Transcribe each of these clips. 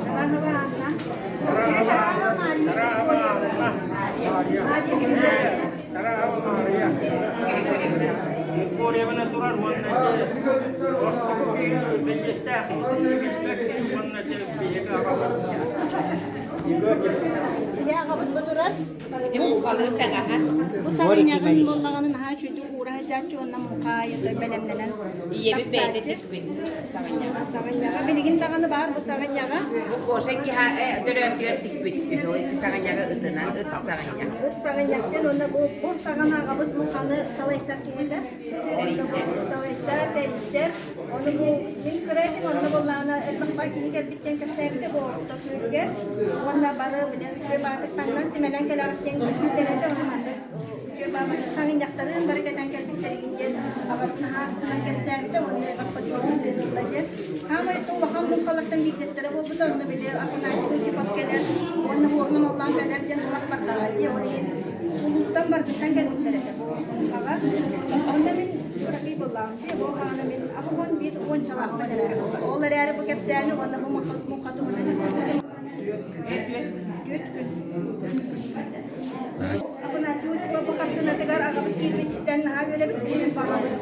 Иванова Анна. Тарахова Мария Григорьевна. Мария Григорьевна. Тарахова Мария. Григорьевна турар уонна ортоку киһи бэдьиэстээх уонна биһиги аҕабыт. Биһи аҕабыт бу турар. Муҥхалыыр таҥаһа. Бу саҕынньаҕын буоллаҕына наһаа үчүгэй уура сылдьааччы уонна муҥха аайы бэлэмнэнэн Ийэбит бэйэтэ тахсааччы. тикпит саҕынньаҕа. Саҕынньаҕа билигин даҕаны баар бу саҕынньаҕа. Бу Гоша киһа төрөөбүтүгэр тикпит үһү саҕынньаҕы ытынан ыт саҕынньах. Ыт саҕынньахтан уонна бу бу саҕана аҕабыт муҥханы салайсар киһитэ. Салайсар, тэрийсэр. Ону бу мин кыра этим, онно буоллаҕына элбэх киһи кэлбит диэн кэпсээбитэ бу орто күөлүгэр. Уонна бары били үчүгэй баатык таҥнан симэнэн кэлэҕит диэн күүтэр этэ. Ону маннык үчүгэй баабаны саҥынньахтарын бары кэтэн кэлбиттэригин диэн аҕабыт наһаа астынан кэпсээбитэ. Уонна элбэх подъемныылла диэн. Хаамай улахан муҥхалартан биирдэстэрэ буолбута. Онно били Афанасий Осипов кэлэр уонна Уорман Оллаан кэлэр диэн улах бардаҕа дии. Ол иһин улуустан барытыттан кэлбиттэр этэ бу муҥхаҕа. Онно мин кыракый буоллаҕым дии. Ол хаана мин 81 уончалаахпын эрэ. Ол эрээри бу кэпсээни уонна бу муҥха туһунан истибитим. Түөрт күн. Афанасий Осипов бу хартыынатыгар аҕабыт киирбититтэн наһаа үөрэбит баҕабыт.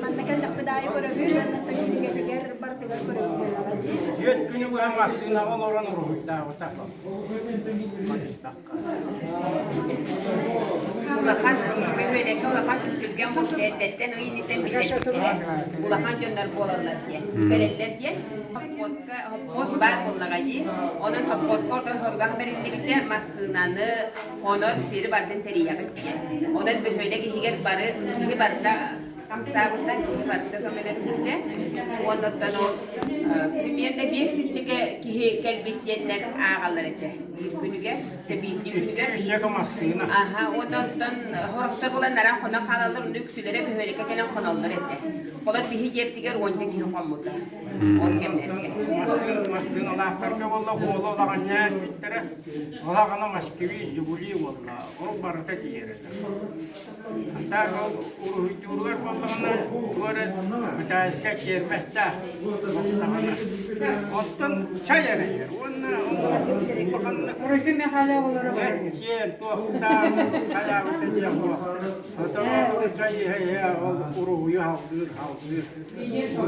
Манна кэллэхпит аайы көрөбүт, уонна кинигэтигэр барытыгар көрөбүт буоллаҕа дии. Түөрт күнү быһа массыынаҕа олорон уруһуйдаабыта. Улахан бөһүөлэккэ улахан сүпсүлгэн буолбут эрдэттэн ый инниттэн биллэрбиттэрэ. Улахан дьоннор буолаллар диэн. Кэлэллэр диэн. Хоппуоска хоппуос баар буоллаҕа дии. Онон хоппуоска ордон соругах бэриллибитэ массыынаны, хонор сири барытын тэрийэҕит диэн. Онон бөһүөлэк иһигэр бары киһи барыта хамсаабыта, киһи барыта көмөлөспүтэ. Уоннаттан ол примерно биэс сүүсчэкэ киһи кэлбит диэннэр ааҕаллар этэ. Биир күнүгэр, биирдии күнүгэр. Сүүсчэкэ массыына. Аха, уонна оттон сорохтор булан наран хонон хаалаллар, онно үксүлэрэ бөһүөлэккэ кэлэн хоноллор этэ. Олор биһи дьиэбитигэр уонча киһи хоммута. Ол кэмнэргэ. Массыыналаахтарга буолла, уола улаҕанньаа испиттэрэ. Улаҕана Москвич, Жигули буолла. Ол барыта тиийэр этэ. Так ол уруһуйдууругар буоллаҕына, туох эрэ китайскай тиэрмэстээх буоллаҕына. Оттон чай эрэйэр уонна улаханнык Уруйду Михаил оҕолоро эт сиэн туохтаан хайаабыта диэх буолар. Сотору чай иһэ-иһэ ол уруһуйу халгыыр халгыыр.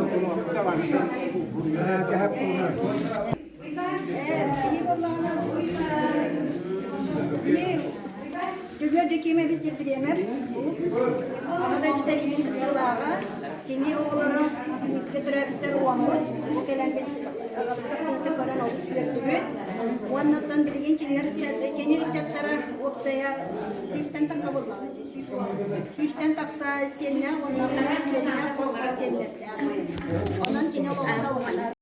Кнопка барыта Кини буоллаҕына Дьөгүөр Дьэкиимэбис Дьэппириэмэп Аҕа дойду сэриитин кыттыылааҕа. Кини оҕолоро бииргэ төрөөбүттэр уоммут. Бу кэлэммит аҕабыт хартыынатын көрөн олус үөрдүбүт. Уонна оттон билигин кинилэр кини ыччаттара уопсайа сүүстэн тахса буоллаҕа дии. Сүүстэн тахса сиэннээх уонна сиэннээх, сиэннэрдээх. Онон кини олоҕо салҕанар.